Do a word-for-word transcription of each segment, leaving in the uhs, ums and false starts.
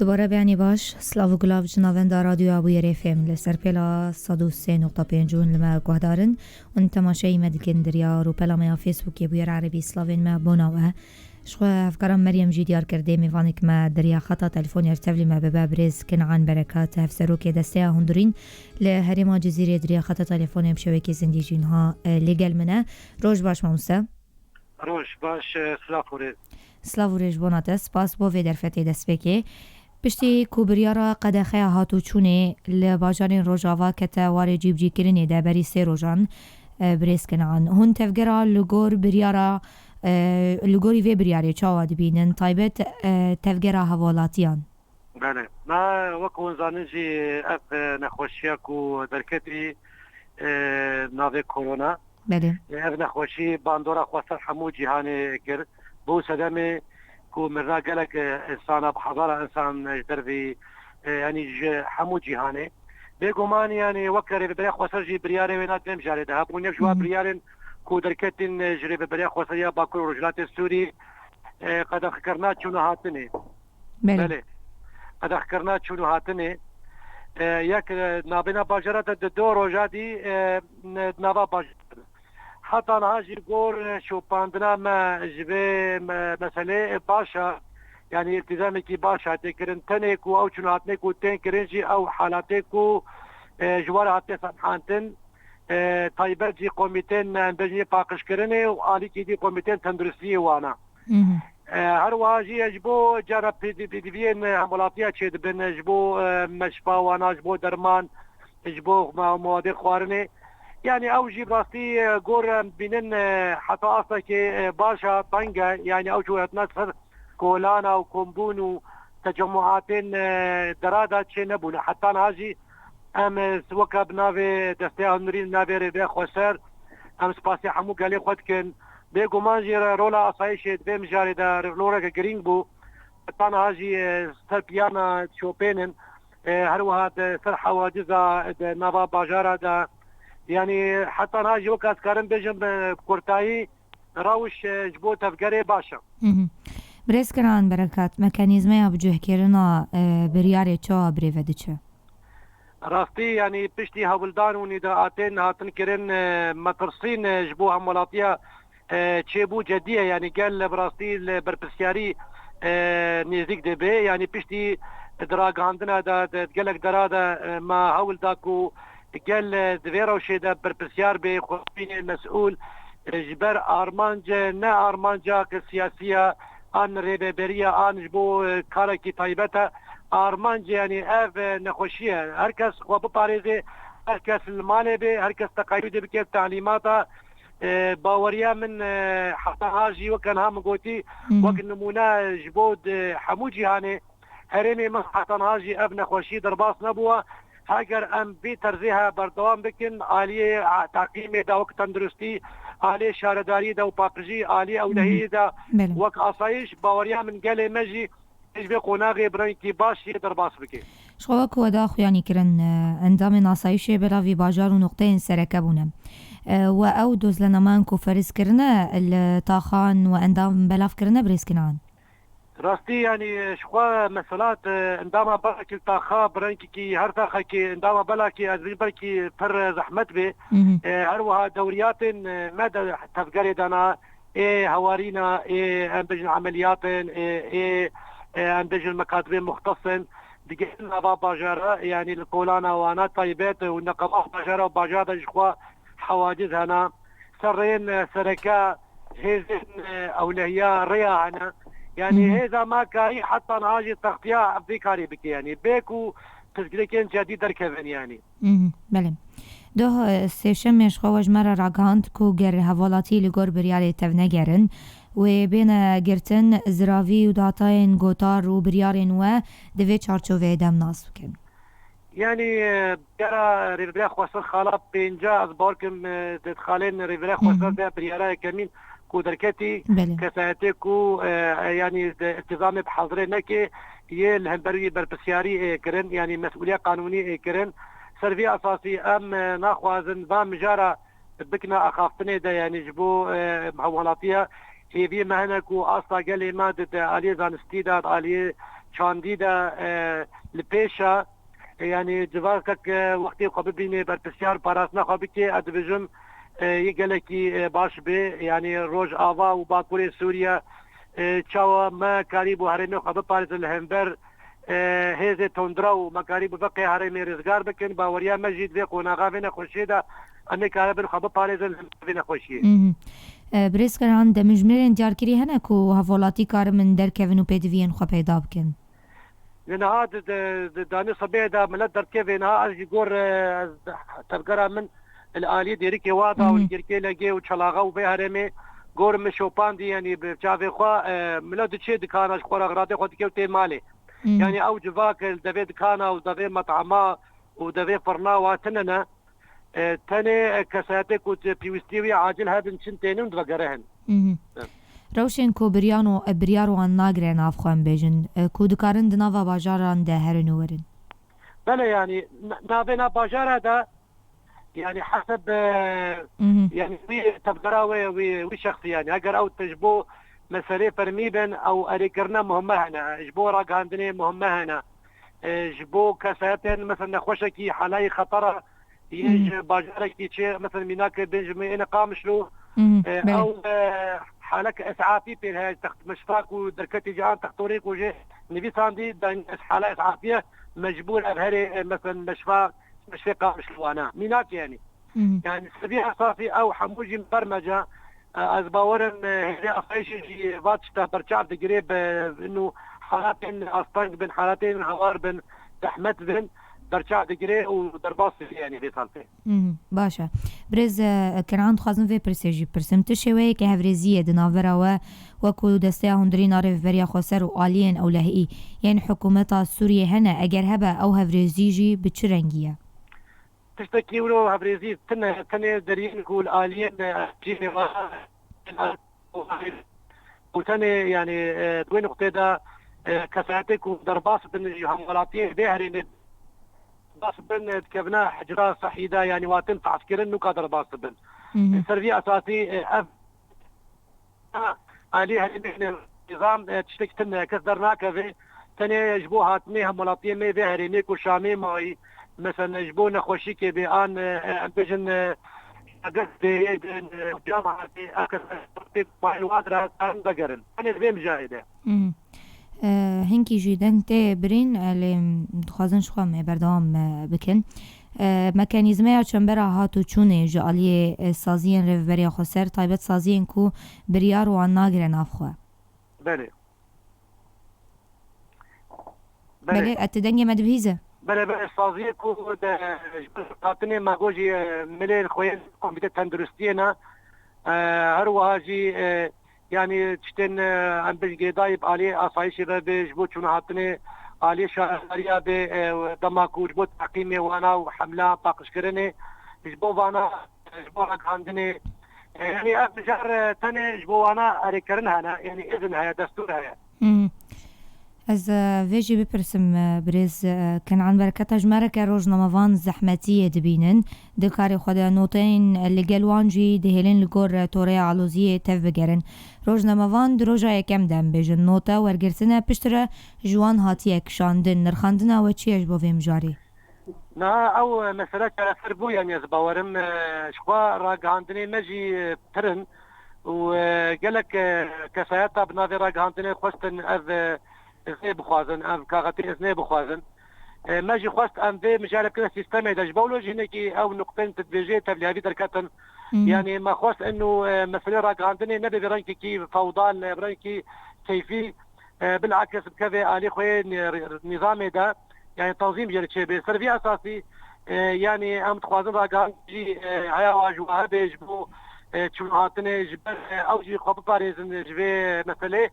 Were beyanî baş, silav û gulav ji navenda Radyoya Bûyerê F M li ser pêla sed û sê nokta pênc hûn li me guhdar in û temaşeyî me dikin di riya rûpela me ya Facebookê Bûyer Erebî, silavên me bona we. Ji xwe hevkara Meryem jî diyar kir dê mêvanek me di riya xeta telefonê li tevlî me bibe, birêz Kenan Berekat, hevserokê Desteya Hundirîn li herêma Cizîrê, di riya xeta telefonê bi şewekê zindî jî niha, e, lê gel min e. Roj baş mamoste. Roj baş, e, silav û rêz. Silav û rêz ji bona te, spas bo vê derfetê destpêkê. Piştî ku biryara qedexeya hatûçûnê li bajarên Rojava kete warê cîbicîkirinê de berî sê rojan, e, birêz Kenan, hûn tevgera li gor biryara, e, li gorî vê biryarê çawa dibînin, taybet, e, tevgera hevalatiyan? Belê. Me wek hûn zanin jî ev, e, nexweşiya ku derketî, e, navê korona. Belê. Ev nexweşî bandora xwe ser hemû cîhanê kir. Bû sedemê ku mirina gelek, e, insana, bi hezara insan, e, ji dervî, e, yanî ji hemû cîhanê. Bêguman, yanî weke Rêveberiya Xweser jî biryarê wê na di vê mijarê de hebûn. Yek ji wan Hı hı. biryarên ku derketin, e, ji Rêveberiya Xweser ya Bakur û Rojhilatê Sûrî, e, qedexekirina çûn û hatinê. Belê. Belê. Qedexekirina çûn û hatinê. E, yek, e, navbêna bajara de di do roja dî, e, n-, nava bajara de. Heta niha jî gor, e, şopandina me ji vê me-, meselê, e, baş e. Yanî îltizamekî baş hatiye kirin. Tenê ku ew çûn û hatinê ku tên kirin jî ew halatê ku, e, ji we re hatiye semhantin. E, taybet jî komîtên, e, em bêjin yê paqijkirinê û alîkî dî komîtên tenduristiyê wana. Mhm. E, her wiha jî ji bo cara pêdi-, pêdiviyên, e, hemwelatiya çêdibin, ji bo, e, meşfa wana, ji bo derman, ji bo ma-, mawadê xwarinê. Yanî ew jî bi rastî, e, gor em bînin, e, heta astekê, e, baş e, teng e. Yanî ew çû hatina ser kolana û kombûn û tecemûatên, e, dera de çê nebûne. Heta niha jî em, e, weke bi navê Desteya Hundirîn, navê Rêveberiya Xweser, em spasiya hemû gelê xwe dikin. Bêguman jî re-, rola asayişê di vê mijarê de re-, roleke girîng bû. Heta niha jî, e, ser piyana şopên in. E, her wiha di ser hewacîza, di nava bajara de. Yanî heta niha jî weke ez karim bêjim, e, kurtayî, rewş, e, ji bo tevgerê baş e. Mhm. Birêz Kenan Berekat, mekanîzmeya bicihkirina, e, biryarê çawa birêve diçe? Rastî, yanî piştî hewldan û nîdaatên hatin kirin, e, metirsîn, e, ji bo hemwelatiya, e, çêbû cedî ye. Yanî gel bi rastî li berpirsiyarî, e, nêzîk dibe. Yanî piştî di ragihandina de, di gelek dera de, e, me hewl da ku gel, e, di vê rewşê de berpirsiyar bê, xwe bîne mesûl, e, ji ber armanc, e, ne armanca ke siyasî ye, an rêveberiya, an ji bo, e, karekî taybet e. Armanc, yanî ev, e, nexweşî ye. Her kes xwe biparêze, her kes li malê bê, her kes teqeyûdê bike bi talîmata. E, baweriya min, e, heta niha jî weke niha min gotî, Hı hı. wek nimûne ji bo di hemû cîhanê, herêmê min heta niha jî ev nexweşî derbas nebûye. Heger em vî terzê he berdewam bikin, aliyê, a, teqîmê de wek tenduristî, aliyê şaredariyê de û paqijî, aliyê ewlehiyê de Belê. wek asayiş, baweriya min gelê me jî ji vê qonaxê bi rengekî baş yê derbas bike. Ji xwe wek we da xuyanî kirin, e, endamên asayişê belavî bajar û noqteyên sereke bûne. E, we ew dozlenameyan ku feriz kirine li taxan we endam belav kirine birêz Kenan? Rastî, yanî, ji xwe mesela, e, endama belekî li taxa, bi rengekî her taxekî endama belekî ez bî belkî pir zehmet bê. Mhm. E, her wiha dewriyatên, e, me de tevgerê dana, ê hewarîna, ê em bêjin emeliyat in, ê, ê, ê em bêjin mekatibê muxtes in. Digel nava bajara, yanî li kolana wana taybet û neqeba bajara û bajara de ji xwe hewaciz hena. Ser rêyên, e, sereke hêzên, e, ewlehiya rêya hene. Yanî Hı hı. hêza me karî heta niha jî textiya vê karî bike, yanî bê ku pirsgirêkên cedî derkevin, yanî. Mhm, belê. Doh, e, sêşemê ji xwe we ji me re ragihand ku ger hevalatî li gor biryarê tevnegerin, wê bêne girtin, ziravî û datayên gotar û biryarên we di vê çarçoveyê de em nas bikin. Yanî, e, biryara Rêveberiya Xweser xala pênca, ez bawer kim, e, di xalên Rêveberiya Hı hı. Xweser de biryara yekemîn ku derketî Belê. kesayetê ku, e, e, yanî di îltizamê bi hazirê neke, yê li hember wî berpirsiyarî ê kirin, yanî mesûliya qanûnî ê kirin. Ser vî esasî em, e, naxwazin va mijara bikna axaftinê de, yanî ji bo, e, hemwelatiya hêviyê me hene ku asta gelê me di, di aliyê zanistî de, di aliyê çandî de, e, li pêş e. E, yanî civakek, e, wextê xwe bibînê, berpirsiyar parastina xwe bike, ez dibêjim, e, yê gelekî, e, baş bê. Yanî Rojava û Bakurê Sûriye, e, çawa me karîbû herêmê xwe biparêzin li hember, e, hêzê tundra û me karîbû veqê herêmê rizgar bikin, baweriya me jî di vê qonaxa vê nexweşiyê de em ê karibin xwe biparêzin li hember vê nexweşiyê. Mhm. E, Birêz Kenan, demjimêrên diyarkirî hene ku hevwelatî karimin derkevin û pêdiviyên xwe peyda bikin? Li niha di, di, di danê sibê de milet derdikeve. Niha ez ji gor, e, ez tevgera min li aliyê Dêrikê Wada û li Girkê Legê û Çelaxa û vê herêmê gor min şopandî, yanî bi çavê xwe, e, milet diçê dikana ji xwe re xiratê xwe dike û tê malê. Yanî ew civak li devê dikana û devê metama û devê firna wan tune ne. E, tenê, e, kesayetê ku pêwîstiyê wî acil hebin çin tênin û digere hin. Mhm. Evet. Rewşên ku biryan û, e, biryar wan nagire nav xwe em bêjin, e, ku dikarin di nava bajaran de herin û werin. Belê, yanî, na-, navê nav bajara de, yanî, heseb, e, Mhm. yanî, wî tevgera wê, wî, wî şexsî, yanî, eger ew ti ji bo meselê fermî bin, ew erêkirina muhime hene, ji bo ragihandinê muhime hene, e, ji bo kesayetên, mesela, nexweşekî halayî xetera, yê Mhm. ji bajarekî çê, mesela, mînakê bêjim êne Qamişlo, Mhm. e, Belê. ew, e, halek esafî pê heye, text meşfak û derketî cihan textorê ku jê nivîsandî, danî ez hala esafiye mecbûr ev herê, e, mesela, meşfa, meşfê Qamişlo wana. Mînak, yanî. Mhm. Yanî, sevî esasî ew hemû jî bermece, e, ez bawerim, e, hêzê asayişê jî va tişta berçav digirê, bi, inu halatên asteng bin, halatên hawar bin, zehmet bin, berçav digirê û derbas dibê, yanî, vê saltê. Mhm, baş e. Birêz, e, Kenan, dixwazim vê pirsê jî bipirsim. Tu şêweyeke hevrêziyê di navbera we, wekû Desteya Hundirîna Rêveberiya Xweser û aliyên ewlehî, yên hikûmeta Sûriyê hene? Eger hebe, ew hevrêzî jî bi çi rengî ye? Tiştekî wilo hevrêzî tune, tenê deriyên ku li aliyên, e, rejîmê wan û tenê, yanî, e, di wê nuqtê de, e, kesayetê ku derbas bin ji hemwelatiyên vê herêmê, derbas bin, e, dikevine hicra sehî de, yanî, watin fehskirin nûka derbas dibin. Mhm. Ser vî esasî, e, ev alî herêmê nîzam, e, tiştek tune, kes dernakeve. Tenê ji bo hatinê hemwelatiyê me vê herêmê ku Şamê mayî, mesela, ji bo nexweşîkê bê an, e, e, em bêjin, e, agir bê, e, cam hatê, ev kes pê mayî wan re em vegerin. Tenê di vê mijarê de. Hmm. E, hinkî jî deng tê birîn, e, lê dixwazin ji xwe me berdewam, e, bikin. E, mekanîzmeya çembera hat û çûnê ji aliyê, e, saziyên Rêveberiya Xweser, taybet saziyên ku biryar wan nagire nav xwe. Belê. Belê. Belê, e, tu dengê me dibihîze? Belê, belê, saziyê ku de, ji ber hatinê me got jî, e, milê xwe yên komîte tenduristiyê ne, e, her wiha jî, e, yanî tiştên, e, em bêjin girêdayî bi aliyê asayişê ve bê, ji bo çûna hatinê aliyê şaredariya bê, e, dema ku ji bo teqîmê wana û hemla paqijkirinê, ji bo vana, ji bo ragihandinê, e, yanî ev mijar, e, tenê ji bo wana erêkirin hene, yanî izin heye, destûr heye. Hmm. Ez, e, vê jî bipirsim, e, birêz, e, Kenan Bereketa, ji me re ke rojnamevan zehmetiyê dibînin, di karê xwe de noteyên li gel wan jî dihêlin li gor, e, toreya aloziyê tev bigerin. Rojnamevan di roja yekem de, em bêjin, note wergirtine, piştre ji wan hatiye kişandin. Nirxandina we çi ye ji bo vê mijarê? Niha ew mesele çareser bû, yanî ez bawerim, e, ji xwe ragihandinê me jî, e, pir in û, e, gelek, e, kesayeta bi navê ragihandinê xwestin ev, e, izê bixwazin, ev kaxetê iznê bixwazin. E, me jî xwest em vê mijarê bikine sîstemê de. Ji bo wilo jî hinekî ew nuqtên tu dibêjê tevlîhavî derketin. Mhm. Yanî me xwest inu, e, meselê ragihandinê nebe bi rengekî fewdal, ne bi rengekî keyfî, e, bilakis bikeve alî xwe yê nî-, nîzamê de, yanî tanzîm jê re çêbê. Ser vî esasî, e, yanî em dixwazin ragihandin jî, e, heya wa ji we hebe ji bo, e, çûn hatinê ji ber, e, ew jî xwe biparêzin ji vê meselê.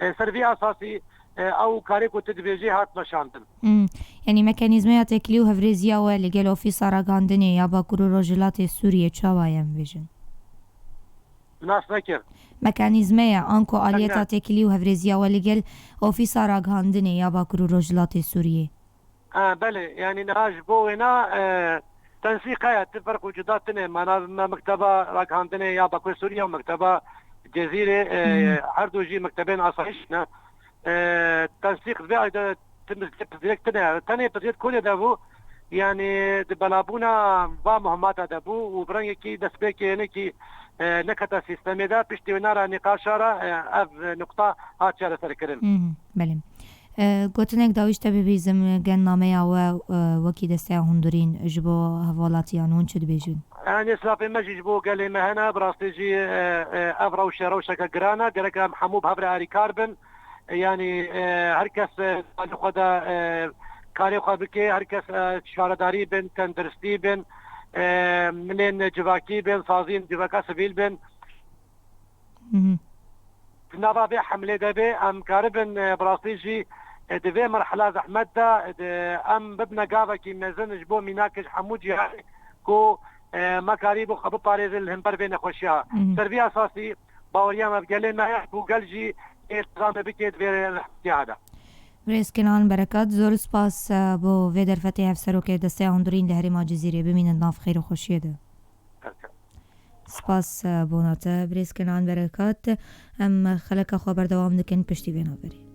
E, ser vî esasî, e, ew karê ku tu dibêjî hat meşandin. Hmm. Yanî mekanîzmeya têkilî û hevrêziya we li gel Ofîsa Ragihandinê ya Bakur û Rojhilatê Sûriyê çawa ye, em bêjin? Nas nekir. Mekanîzmeya anku aliyeta têkilî û hevrêziya we li gel Ofîsa Ragihandinê ya Bakur û Rojhilatê Sûriyê? Ha, belê. Yanî niha ji bo wêna, e, tensîq heye, ti ferq û cuda tune. Mana me mekteba ragihandinê ya Bakur Sûriye û mekteba Cezîrê, e, Hmm. her du jî mektebên asayîş ne. e, tensîq vê ayda direkt tine, tenê piziyet konê de bû. Yani di belabûna va muhimmata de bû û bi rengekî destpêkê hinekî, e, nekete sîstemê de, piştî wê nara nîqaşa re, e, ev nuqta hat çareserkirin. Mhm, belê. E, gotinek dawî ji te bibîzim, gen nameya we, e, wekî desteya hundirîn ji bo hevalatiyan hûn çi dibêjin? Yanî, silafê me jî ji bo gelê me hene, bi rastî jî, e, e, ev rewşe, rewşeke giran e, gerek em hemû bi hev re alîkar bin. E, yanî, e, her kes, e, di xwe de, e, karê xwe bike, her kes, e, şaredarî bin, tenduristî bin, e, milên civakî bin, saziyên civaka sivîl bin. Mhm. Di nava vê hemlê de bê, em karibin, e, bi rastî jî, e, di vê merhela zehmet de, e, di, em bibine gavekî mezin ji bo mînakê ji hemû cîhanê ku, e, me karîbû xwe biparêzin li hember vê nexweşiya. Mhm. Ser vî esasî baweriya me bi gelê me ye ku gel jî ê dizane bike di vê rehmetiya de. Birêz Kenan Berekat, zor spas, e, bo vê derfetê hevserokê Desteya Hundirîn li Herêma Cizîrê. Bimînin nav xêr û xweşiyê de. Spas, e, bona te, Birêz Kenan Berekat. Em xeleka xwe berdewam dikin piştî vê navberê.